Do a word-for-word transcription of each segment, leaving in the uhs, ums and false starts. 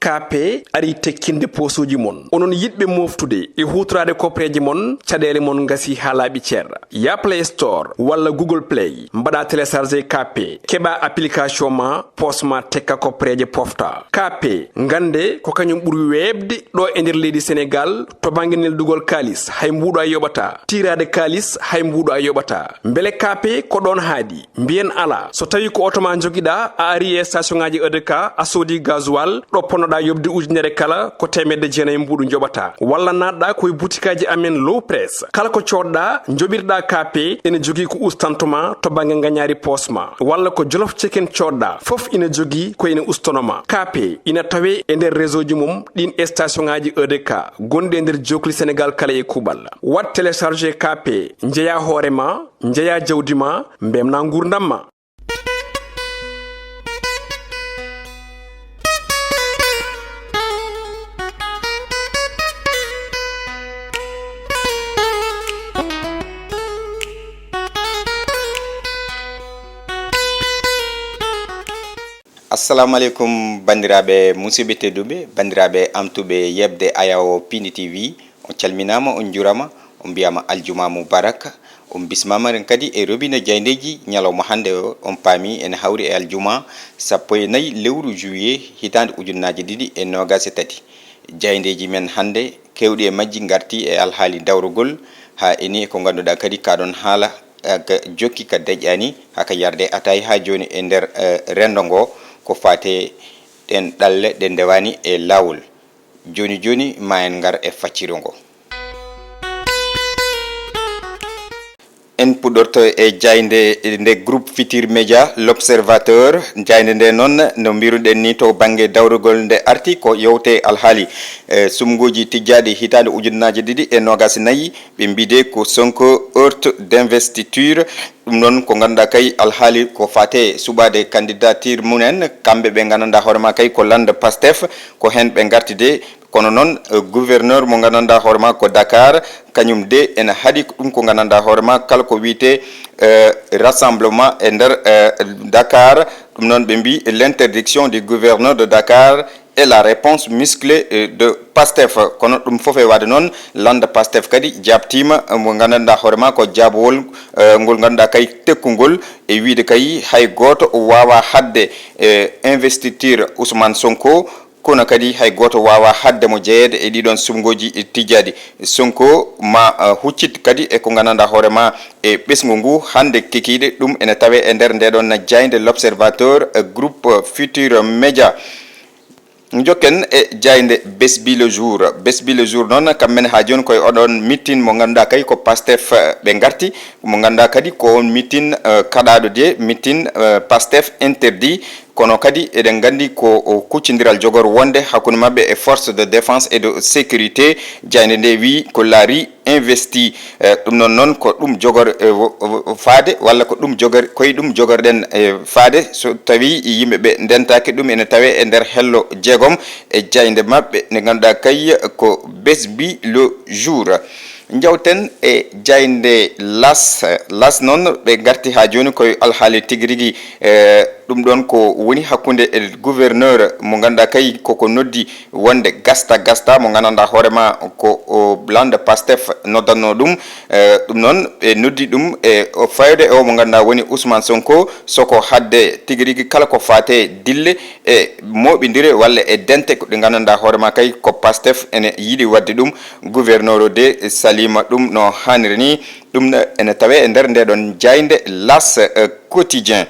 K P ari tekkinde poosuuji mon. Onon yiɗɓe mooftude e huutoraade koppereeje mon, caɗeele mon ngasii haa laaɓi cer. Ya Play Store walla Google Play, mbaɗa télécharger K P, keɓa application ma, poos ma tekka koppereeje pofta. K P, ngannde ko kañum ɓuri weeɓde ɗo e nder leydi Senegaal to bannge neldugol kaalis, hay mbuuɗo a yoɓataa. Tiiraade kaalis, hay mbuuɗo a yoɓataa. Mbele K P ko ɗoon haaɗi? Mbiyen alaa. So tawii ko oto ma njogiɗaa, a ari e station ŋaaji E D K, a soodi gasoil, ɗo ponnoɗaa yoɓde ujunere kala, ko teemedde jeenayi mbuuɗu njoɓataa. Walla naatɗaa ko e butikaaji amen Low Press. Kala ko coodɗaa, njoɓirɗaa K P, ene jogii ko ustanto ma to bannge ngañaari poos ma. Walla ko Jolof Chicken coodɗaa, fof ina jogii ko ene ustono ma. K P ina tawee e nder réseau ji mum ɗiin e station ŋaaji E D K gonɗi e nder jookli Senegaal kala e kuuɓal. Waɗ télécharger K P, njeyaa hoore ma, njeyaa jawdi ma, mbemnaa nguurndam ma. Assalamu aleykum, banndiraaɓe musidɓe tedduɓe, banndiraaɓe amtuɓe yeɓde Ayawo Pindi T V. On calminaama, on njuuraama, on mbiyaama aljuma mubarak. On bismaama ren kadi e robinet jaayndeeji ñalawma hannde o. On paami ene hawri e aljuma sappo e nayi lewru juillet hitaande ujunnaaje ɗiɗi e noogaas e tati. Jaayndeeji men hannde, keewɗi e majji ngarti e alhaali dawrugol, haa eni e ko ngannduɗaa kadi ka ɗon haala, eh, ka jokki ka deƴƴaani, haa ka yarde ataay haa jooni e nder, eh, renndo ngo, ko faate ɗen ɗalle ɗe ndewaani e laawol. Jooni jooni, ma en ngar e facciro ngo. En puɗɗorto e jaaynde nde Groupe Futur Média, L'Observateur. Jaaynde nde noon, no mbiruɗen ni, to bannge dawrugol nde arti ko yewte alhaali, eh, suɓngooji tijjaaɗi hitaande ujunnaaje ɗiɗi e noogaas e nayi. Ɓe mbiide ko Sonko heurte d'investiture. Ɗum noon ko ngannduɗaa kay alhaali ko faate suɓaade candidature mumen, kamɓe ɓe nganndanɗaa hoore ma kay ko lannda Pastef, ko heen ɓe ngartide. Kono noon, eh, gouverneur mo nganndanɗaa hoore ma ko Dakar, kañum de ene haɗi ɗum ko nganndanɗaa hoore ma kala ko wiyetee, eh, rassemblement e nder, eh, Dakar. Ɗum noon ɓe mbii l'interdiction du gouverneur de Dakar et la réponse musclée, eh, de Pastef. Kono ɗum fof e waɗde noon, lannda Pastef kadi jaabtiima, eh, mo nganndanɗaa hoore ma ko jaabowol, eh, ngol ngannduɗaa kay tekkungol e wiyde kay hay gooto waawaa haɗde, eh, investiture Ousmane Sonko. Kono kadi hay gooto waawaa haɗde mo jeyeede e ɗiɗoon suɓngooji tijjaaɗi. Sonko ma, eh, huccit kadi e ko nganndanɗaa hoore ma e ɓesngu ngu hannde kikiiɗe. Ɗum ene tawee e nder ndeɗoon jaaynde L'Observateur, eh, Groupe Futur Média. Njokken e jaaynde Besbi Le Jour. Besbi Le Jour noon, kamɓe ne haa jooni koye oɗon meeting mo ngannduɗaa kay ko Pastef, eh, ɓe ngarti. Mo ngannduɗaa kadi ko on meeting, eh, kaɗaaɗo de, meeting, eh, Pastef interdit. Kono kadi eɗen nganndi ko o kuccondiral jogor wonde hakkunde maɓɓe e force de défense et de sécurité. Jaaynde nde wiyi ko laari investi. Eh, ɗum noon noon ko ɗum jogor, eh, wo-, wo-, faade, walla ko ɗum jogor, koye ɗum jogorɗen, eh, faade. So tawi yimɓe ɓe ndentaaki, ɗum ene tawee e nder hello jeegom e jaaynde maɓɓe nde ngannduɗaa kay ko Besbi Le Jour. Njawten e jaaynde L'As. L'As noon, ɓe ngarti haa jooni koye alhaali tigi rigi, eh, ɗum ɗoon ko woni hakkunde e gouverneur mo ngannduɗaa kay koko noddi wonde gasta gasta, mo nganndanɗaa hoore ma ko o lannda Pastef noddanno ɗum. Eh, ɗum noon, ɓe noddi ɗum e o fayde e o mo ngannduɗaa woni Ousmane Sonko, soko haɗde tigi rigi kala ko faate dille e mooɓindire walla e dente ko ɗe nganndanɗaa hoore ma kay ko Pastef ene yiɗi waɗde ɗum. Gouverneur o de saliima ɗum no haaniri ni. Ɗum ene tawee e nder ndeɗoon jaaynde L'As, eh, Quotidien.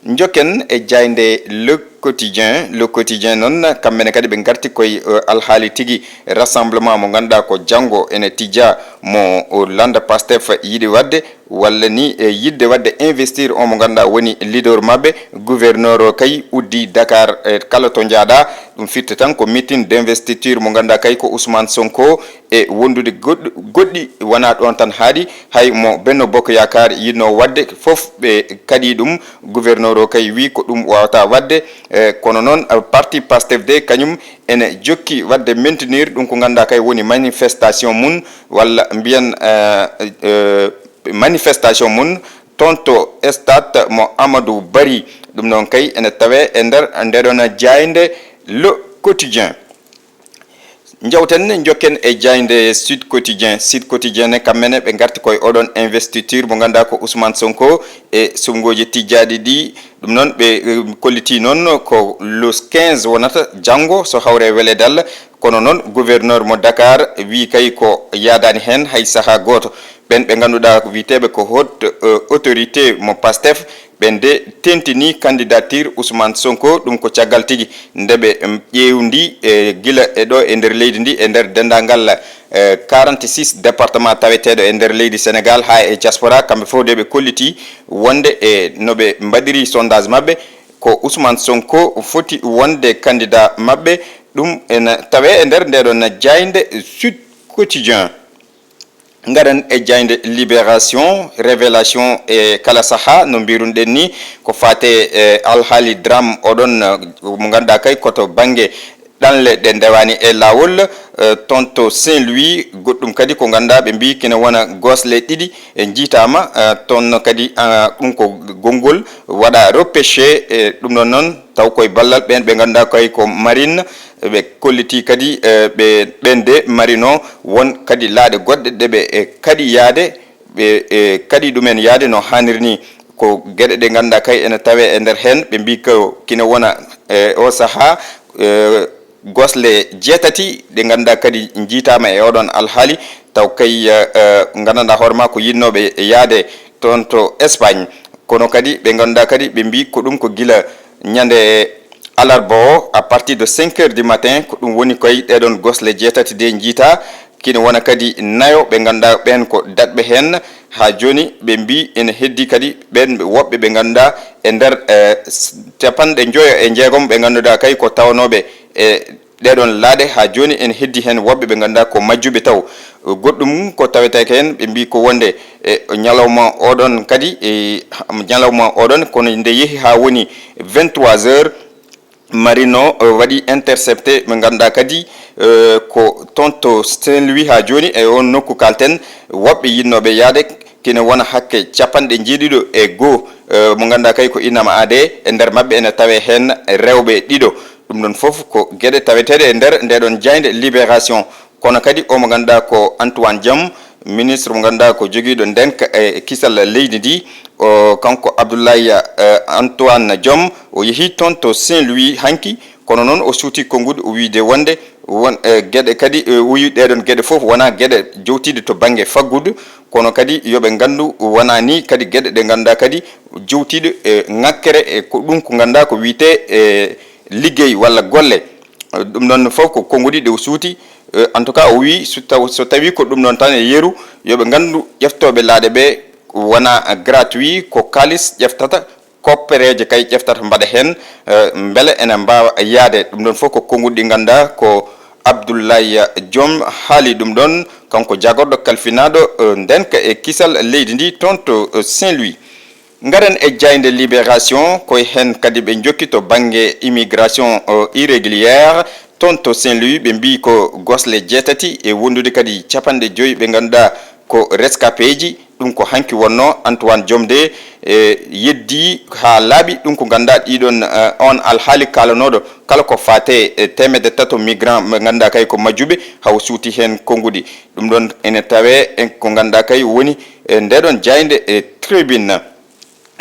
Njokken e jaaynde Le Quotidien. Le Quotidien noon, kamɓe ne kadi ɓe ngarti koye, eh, alhaali tigi rassemblement mo ngannduɗaa ko janngo ene tijjaa mo, o, lannda Pastef yiɗi waɗde, walla ni, eh, yiɗde waɗde investir o mo ngannduɗaa woni leader maɓɓe. Gouverneur o kay uddi Dakar, eh, kala to njaaɗaa. Ɗum firti tan ko meeting d'investiture mo ngannduɗaa kay ko Ousmane Sonko e wondude goɗɗi, goɗɗi wonaa ɗoon tan haaɗi. Hay mo Benno Bokk Yaakaar yiɗnoo waɗde fof ɓe kaɗii ɗum. Gouverneur o kay wii ko ɗum waawataa waɗde. Eh, kono noon, eh, parti Pastef de kañum ene jokki waɗde maintenir ɗum ko ngannduɗaa kay woni manifestation mum walla mbiyen, eh, eh, manifestation mum toon to stade mo Amadou Barry. Ɗum noon kay ene tawee e nder ndeɗoon jaaynde Le Quotidien. Njawten, njokken e jaaynde Sud Quotidien. Sud Quotidien ne, kamɓe ne ɓe ngarti koye oɗon investiture mo ngannduɗaa ko Ousmane Sonko e suɓngooji tijjaaɗi ɗi. Ɗum noon ɓe, eh, kolliti noon ko le quinze wonata janngo so hawre wele dal. Kono noon gouverneur mo Dakar wii kay ko yaadaani heen hay sahaa gooto. Ɓeen ɓe ngannduɗaa ko wiyeteeɓe ko haute, eh, autorité mo Pastef, ɓe nde tentini candidature Ousmane Sonko, ɗum ko caggal tigi nde ɓe, em, ƴeewndi, e, gila e ɗo e nder leydi ndi, e nder denndaangal, e, quarante-six département taweteeɗo e nder leydi Sénégal haa e diaspora, kamɓe fof de ɓe kolliti wonde e no ɓe mbaɗiri sondage maɓɓe, ko Ousmane Sonko foti wonde candidat maɓɓe. Ɗum ena tawee e nder ndeɗon jaaynde Sud Quotidien. Ngaren e jaaynde Libération, Révélation e kala sahaa, no mbiruɗen ni, ko faate e alhaali drame oɗon, eh, mo ngannduɗaa kay ko to bannge ɗanle ɗe ndewaani e laawol, eh, toon to Saint-Louis. Goɗɗum kadi ko ngannduɗaa ɓe mbii kina wona gosle ɗiɗi e njiitaama, eh, toon kadi, ah, ɗum ko gonngol waɗa repêché, eh, ɗum ɗon noon taw koye ballal ɓeen ɓe ngannduɗaa kay ko marine, ɓe kolliti kadi, eh, ɓe ɓeen de marine o won kadi laaɗe goɗɗe ɗe ɓe, eh, kaɗi yaade, ɓe, eh, kaɗi ɗumen yaade no haaniri ni. Ko geɗe ɗe ngannduɗaa kay ene tawee e nder heen, ɓe mbii ko kina wona, eh, o sahaa, eh, gosle jeetati ɗe ngannduɗaa kadi njiitaama e oɗon alhaali, taw kay, eh, eh, nganndanɗaa hoore maa ko yiɗnooɓe yaade toon to Espagne. Kono kadi ɓe ngannduɗaa kadi ɓe mbii ko ɗum ko gila ñande alarba o, à partir de cinq heures du matin, ko ɗum woni koye ɗeɗon gosle jeetati de njiita, kina wona kadi nayo ɓe ngannduɗaa ɓeen ko daɗɓe heen. Haa jooni ɓe mbii ene heddi kadi ɓeen woɓɓe ɓe ngannduɗaa e nder, eh, s-, capanɗe njoyo e jeegom ɓe ngannduɗaa kay ko tawanooɓe e ɗeɗon laaɗe. Haa jooni ene heddi heen woɓɓe ɓe ngannduɗaa ko majjuɓe taw. Goɗɗum ko tawetee heen, ɓe mbii ko wonde e ñalawma oɗon kadi, e ñalawma oɗon, kono nde yehi haa woni vingt-trois heures, marine o, eh, waɗi intercepté ɓe ngannduɗaa kadi, eh, ko toon to Saint-Louis haa jooni e oon nokku kalten, woɓɓe yiɗnooɓe yaade kina wona hakke capanɗe jeeɗiɗo e goo, eh, mo ngannduɗaa kay ko inama aade, e nder maɓɓe ene tawee heen rewɓe ɗiɗo. Ɗum ɗon fof ko geɗe taweteeɗe e nder ndeɗon jaaynde Libération. Kono kadi o mo ngannduɗaa ko Antoine Diome, ministre mo ngannduɗaa ko jogiiɗo ndenka e kisal leydi ndi, o, kanko Abdoulaye, eh, Antoine Diome, o yehi toon to Saint-Louis hanki, kono noon o suuti konnguɗi, o wiide wonde won, eh, geɗe kadi, eh, o wi ɗeɗon geɗe fof wonaa geɗe jowtiiɗe to bannge faggudu, kono kadi yo ɓe nganndu wonaa ni kadi geɗe ɗe ngannduɗaa kadi jowtiiɗe e ŋakkere, e ko ɗum ko ngannduɗaa ko wiyetee e liggey walla golle. Ɗum ɗon fof ko konnguɗi ɗi o suuti. Eh, en tout cas, o wii so taw-, so tawii ko ɗum ɗon tan e yeru, yo ɓe nganndu ƴeftooɓe laaɗe ɓe wonaa gratuit, ko kaalis ƴeftata, koppereeje kay ƴeftata mbaɗa heen, eh, mbele ene mbaawa yaade. Ɗum ɗon fof ko konnguɗi ɗi ngannduɗaa ko Abdoulaye Diome haali ɗum ɗon, kanko jagorɗo kalfinaaɗo, eh, ndenka e kisal leydi ndi toon to, eh, Saint-Louis. Ngaren e jaaynde Libération, ko heen kadi ɓe njokki to bannge immigration, eh, irrégulière, toon to Saint-Louis, ɓe mbii ko gosle jeetati e wondude kadi capanɗe joyi ɓe ngannduɗaa ko rescapéji. Ɗum ko hanki wonnoo. Antoine Diome de, eh, yeddii haa laaɓi. Ɗum ko ngannduɗaa ɗiɗon, eh, oon alhaali kaalanooɗo kala ko faate e teemedde tato migrant ɓe ngannduɗaa kay ko majjuɓe, haw suuti heen konnguɗi. Ɗum ɗon ene tawee e ko ngannduɗaa kay woni, eh, ndeɗon jaaynde e tribune.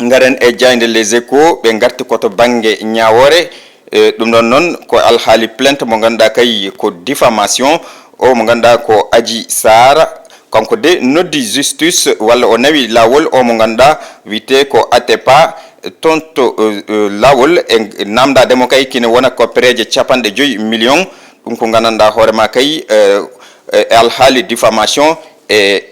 Ngaren e jaaynde Les Échos, ɓe ngarti ko to bannge ñaawoore. E, ɗum ɗon noon ko alhaali plainte mo ngannduɗaa kay ko diffamation. O mo ngannduɗaa ko Adji Sarr, kanko de noddi justice walla o nawi laawol o mo ngannduɗaa wiyetee ko Atepa, toon to, e, e, laawol e naamndaade mo kay kine wona koppereeje capanɗe joyi million. Ɗum ko nganndanɗaa hoore maa kay, e, e, e alhaali diffamation e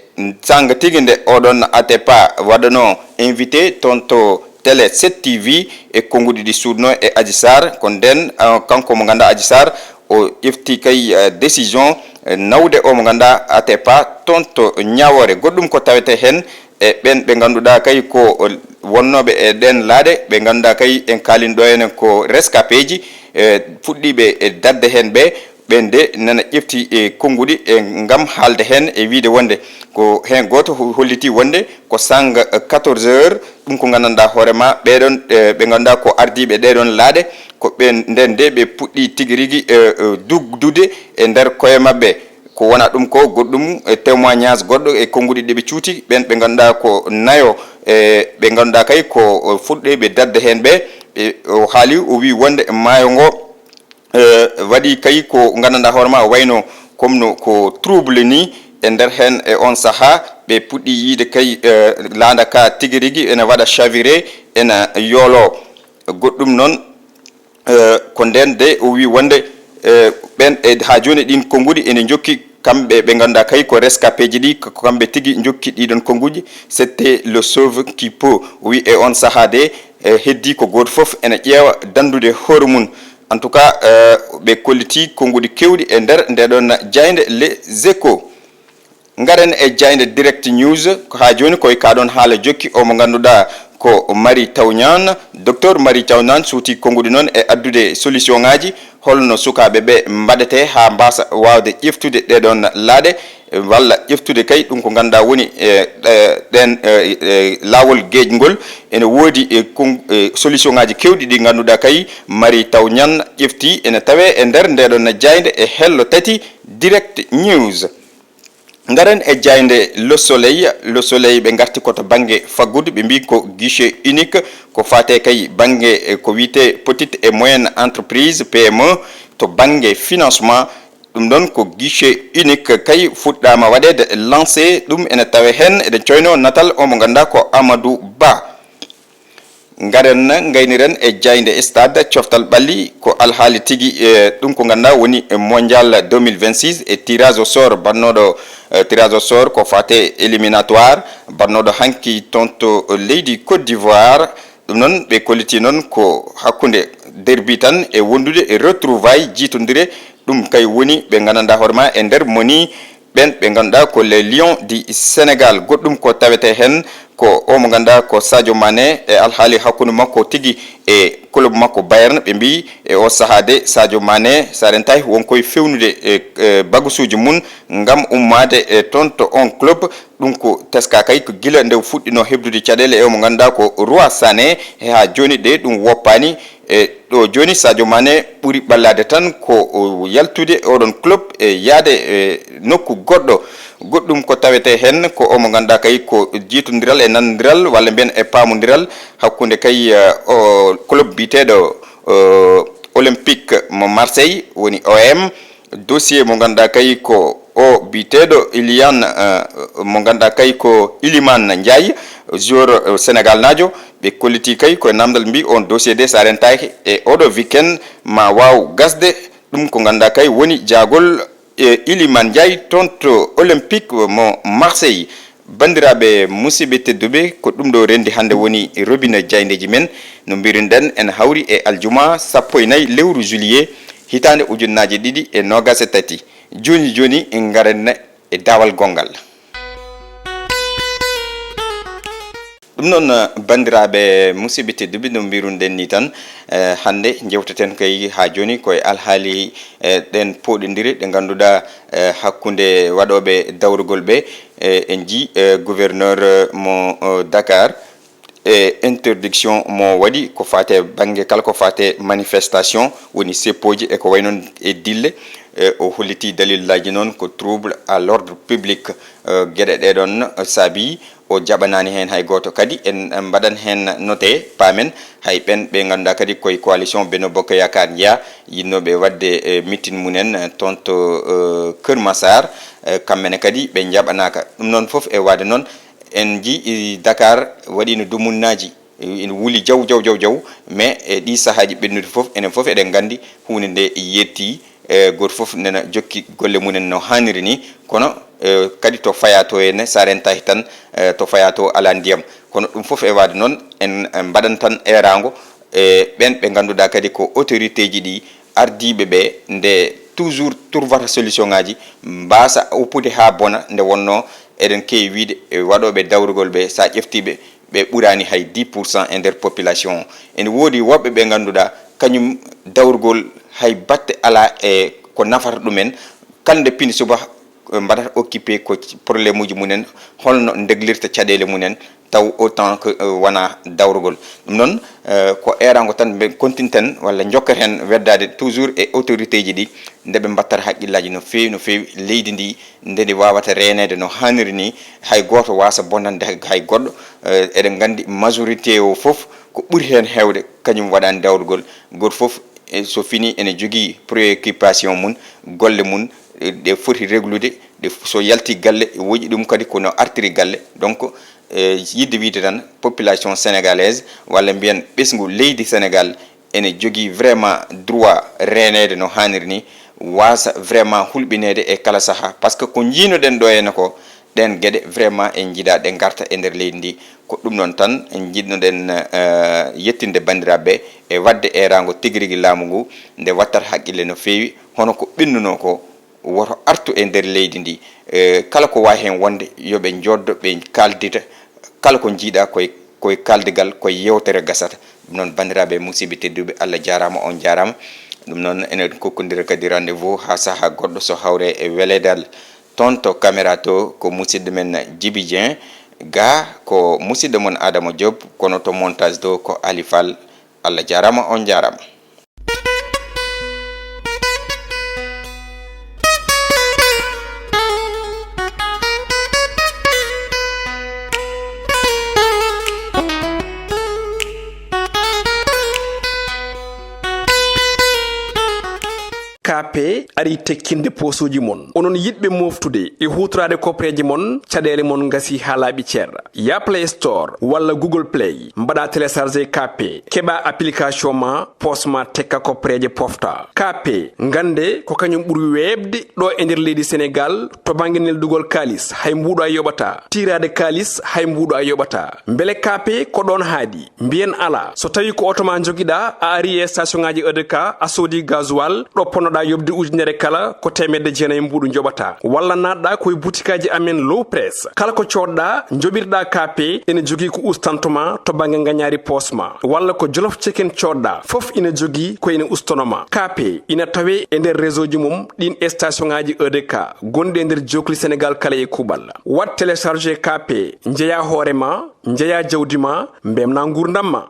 Saanga tigi nde oɗon Atepa waɗanoo invité toon to télé sept T V e konnguɗi ɗi suuɗnoo e Adji Sarr, ko ndeen, ah, kanko mo ngannduɗaa Adji Sarr, o ƴefti kay, eh, décision, eh, nawde o mo ngannduɗaa Atepa toon to ñaawoore. Goɗɗum ko tawetee heen e ɓeen ɓe ngannduɗaa kay ko wonnooɓe e ɗeen laaɗe, ɓe ngannduɗaa kay en kaalin ɗo enen ko rescapéji, eh, fuɗɗiiɓe e daɗde heen ɓe, ɓen de nana ƴefti e konnguɗi e ngam haalde heen e wiyde wonde ko heen gooto ho-, holliti wonde ko sannga quatorze heures, ɗum ko nganndanɗaa hoore ma ɓee ɗoon, e, ɓe ngannduɗaa ko ardiiɓe ɗee ɗoon laaɗe, ko ɓeen ndeen de ɓe puɗɗi tigi rigi, e, e, dugdude e nder koye maɓɓe. Ko wona ɗum ko goɗɗum, e, témoignage goɗɗo e konnguɗi ɗi ɓe cuuti, ɓeen ɓe ngannduɗaa ko nayo, e, ɓe ngannduɗaa kay ko, o, fuɗɗe ɓe dadde heen ɓe, e, o haali, o wii wonde maayo ngo, e, waɗi kay ko nganndanɗaa hoore ma wayno comme no ko trouble ni e nder heen e on sahaa, ɓe puɗɗi yiide kay, e, laanda ka tigi rigi ene waɗa chaviré, ene yoolo. Goɗɗum noon, e, ko ndeen de o wii wonde, e, ɓeen e haa jooni ɗiin konnguɗi ene njokki kamɓe ɓe ngannduɗaa kay ko rescapéji ɗi, ko kamɓe tigi njokki ɗiɗon konnguɗi, c'était le sauve qui peut. O wii e on sahaa de, e, heddii ko gooto fof ene ƴeewa danndude hoore mum. En tout cas, e, ɓe kolliti konnguɗi keewɗi e nder ndeɗon jaaynde Les Échos. Ngaren e jaaynde Direct News, ko haa jooni koye kaa ɗoon haala jokki o mo ngannduɗaa ko Mary Teuw Niane. Docteur Mary Teuw Niane suuti konnguɗi noon e addude solution ŋaaji, holno sukaaɓe ɓe mbaɗetee haa mbaasa waawde ƴeftude ɗee ɗoon laaɗe, walla ƴeftude kay ɗum ko ngannduɗaa woni e, e, ɗeen, e, e, laawol geeƴngol. Ene woodi e kon-, e, solution ŋaaji keewɗi ɗi ngannduɗaa kay Mary Teuw Niane ƴefti ene tawee e nder ndeɗon jaaynde e hello tati Direct News. Ngaren e jaaynde Le Soleil. Le Soleil ɓe ngarti ko to bannge faggudu, ɓe mbii ko guichet unique, ko faate kay bannge, e, ko wiyetee petite et moyenne entreprise, P M E, to bannge financement. Ɗum ɗoon ko guichet unique kay fuɗɗaama waɗeede lancé, ɗum ene tawe heen, eɗen coyno natal o mo ngannduɗaa ko Amadou Ba. Ngaren, ngayniren e jaaynde Stade, coftal ɓalli ko alhaali tigi, e ɗum ko ngannduɗaa woni e Mondial deux mille vingt-six e tirage au sort, bannooɗo, e, tirage au sort ko faate éliminatoire, bannooɗo hanki toon to leydi Côte d'Ivoire. Ɗum noon ɓe kolliti noon ko hakkunde derby tan e wondude e retrouvailles jiitondire, ɗum kay woni ɓe nganndanɗaa hoore ma e nder moni ɓeen ɓe ngannduɗaa ko les Lions du Sénégal. Goɗɗum ko tawetee heen ko o mo ngannduɗaa ko Sadio Mané e alhaali hakkunde makko tigi e club makko Bayern. Ɓe mbii e o sahaa de Sadio Mané, so a rentaaki, won koye fewnude e, e bagasuuji mum ngam ummaade e toon to on club. Ɗum ko teskaa kay ko gila nde o fuɗɗinoo heɓdude caɗeele e o mo ngannduɗaa ko Leroy Sané. E haa jooni de ɗum woppaani. E ɗo jooni Sadio Mané ɓuri ɓallaade tan ko o yaltude oɗon club e yahde e nokku goɗɗo. Goɗɗum ko tawetee heen ko o mo ngannduɗaa kay ko jiitondiral e nanondiral walla mbiyen e paamondiral hakkunde kay, eh, o club biyeteeɗo, eh, Olympique mo Marseille woni O M. Dossier mo ngannduɗaa kay ko o biyeteeɗo Ilian, eh, mo ngannduɗaa kay ko Iliman Ndiaye, joueur, eh, sénégalnaajo. Ɓe kolliti kay koye namdal mbi on dossier de so a rentaaki e oɗo weekend ma waaw gasde. Ɗum ko ngannduɗaa kay woni jaagol, eh, Iliman Ndiaye toon to Olympique mo Marseille. Banndiraaɓe musidɓe tedduɓe, ko ɗum ɗo renndi hannde woni robinet jaayndeeji men. No mbirunoɗen, en hawri e aljuma sappo e nayi lewru juillet, hitaande ujunnaaje ɗiɗi e noogaas e tati. Jooni jooni, en ngaren e daawal gonngal. Ɗum noon, banndiraaɓe musidɓe tedduɓe, no mbirunoɗen ni tan, eh, hannde njewteten kay haa jooni koye alhaali, eh, ɗeen pooɗondire ɗe ngannduɗaa, eh, hakkunde waɗooɓe dawrugol ɓe, eh, en njii, eh, gouverneur, eh, mo, eh, Dakar, e interdiction mo waɗi ko faate bannge kala ko faate manifestation, woni seppooji e ko wayi noon e dille, eh, o holliti dalillaaji noon ko trouble à l'ordre public, eh, geɗe ɗee ɗoon saabi o jaɓanaani heen hay gooto. Kadi en mbaɗan heen note, paamen hay ɓeen ɓe ngannduɗaa kadi koye coalition Benno Bokk Yaakaar njeyaa, yiɗnooɓe waɗde, eh, meeting mumen, eh, toon to, eh, Kër Massar, eh, kamɓe ne kadi ɓe njaɓanaaka. Ɗum noon fof e waɗde noon, en njii Dakar waɗiino dumunnaaji, ene wuli jaw, jaw, jaw, jaw, mais e ɗii sahaaji ɓennude fof, enen fof eɗen nganndi huunde nde yetti, e gooto fof nena jokki golle mumen no haaniri ni, kono, e, kadi to fayaa to henne, so a rentaaki tan, e, to fayaa to alaa ndiyam. Kono ɗum fof e waɗde noon, en, en mbaɗan tan eeraango e ɓeen ɓe ngannduɗaa kadi ko autorité ji ɗi, ardiiɓe ɓe, nde toujours turvata solution ŋaaji, mbaasa uppude haa bona, nde wonnoo eɗen keewi wiyde e waɗooɓe dawrugol ɓe, so a ƴeftii ɓe, ɓe ɓuraani hay dix pour cent e nder population o. Ene woodi woɓɓe ɓe ngannduɗaa kañum dawrugol hay batte alaa e ko nafata ɗumen. Kala nde pini suba, eh, mbaɗata occupé ko ci-, problème uji mumen, holno ndeglirta caɗeele mumen, taw autant que, eh, wona dawrugol. Ɗum noon, eh, ko eeraango tan, mbe continten walla njokken heen weddaade toujours e autorité ji ɗi, nde ɓe mbattata haqqillaaji no feewi, no feewi, leydi ndi, nde ndi waawata reeneede no haaniri ni, hay gooto waasa bonnande hay goɗɗo. Eh, eɗen nganndi majorité o fof ko ɓuri heen heewde, kañum waɗaani dawrugol. Gooto fof, e so fini ene jogii préoccupation mum, golle mum, e ɗe foti reglude, ɗe f-, so yalti galle, woƴi ɗum kadi ko no artiri galle. Donc, e yiɗde wiyde tan, population sénégalaise, walla mbiyen ɓesngu leydi Sénégal, ene jogii vraiment droit reeneede no haaniri ni, waasa vraiment hulɓineede e kala sahaa. Par ce que ko njiinoɗen ɗo henne ko, ɗeen geɗe vraiment en njiɗaa ɗe ngarta e nder leydi ndi. Ko ɗum noon tan njiɗnoɗen, eh, yettinde banndiraaɓe e waɗde eeraango tigi rigi laamu ngu, nde wattata haqqille no feewi, hono ko ɓennunoo ko, woto artu e nder leydi ndi. Eh, kala ko waawi heen wonde, yo ɓe njooɗdo, ɓe kaaldita, kala ko njiiɗaa koye, koye kaaldigal, koye yeewtere gasata. Ɗum noon, banndiraaɓe, musidɓe tedduɓe, Allah jaaraama, on jaaraama. Ɗum noon, enen kokkondira kadi rendez-vous haa sahaa goɗɗo, so hawre e weleedal. Toon to caméra to ko musidɗo men Djiby Dieng, ga ko musidɗo mon Adama Diop, kono to montage to ko Ali Fall. Allah jaaraama, on jaaraama. K P ari tekkinde poosooji mon. Onon yiɗɓe mooftude e huutoraade koppareeje mon, caɗeele mon ngasii haa laaɓi cer. Yaa Play Store walla Google Play, mbaɗaa télécharger K P, keɓaa application ma, poos ma tekka koppareeje pofta. K P, ngannde ko kañum ɓuri weeɓde ɗo e nder leydi Senegaal to bannge neldugol kaalis, hay mbuuɗo a yoɓataa. Tiiraade kaalis, hay mbuuɗo a yoɓataa. Mbele K P ko ɗoon haaɗi? Mbiyen alaa. So tawii ko oto ma njogiɗaa, a ari e station ŋaaji E D K, a soodi gasoil, ɗo ponnoɗaa yoɓde ujunere kala, ko teemedde jeenayi mbuuɗu njoɓataa. Walla naatɗaa ko e butikaaji amen Low Press. Kala ko coodɗaa, njoɓirɗaa K P, ene jogii ko ustanto ma to bannge ngañaari poos ma. Walla ko Jolof Chicken coodɗaa, fof ina jogii ko ina ustono ma. K P ina tawee e nder réseau ji mum, ɗiin e station ŋaaji E D K, gonɗi e nder jookli Senegaal kala e kuuɓal. Waɗ télécharger K P, njeyaa hoore ma, njeyaa jawdi ma, mbeltinaa nguurndam ma.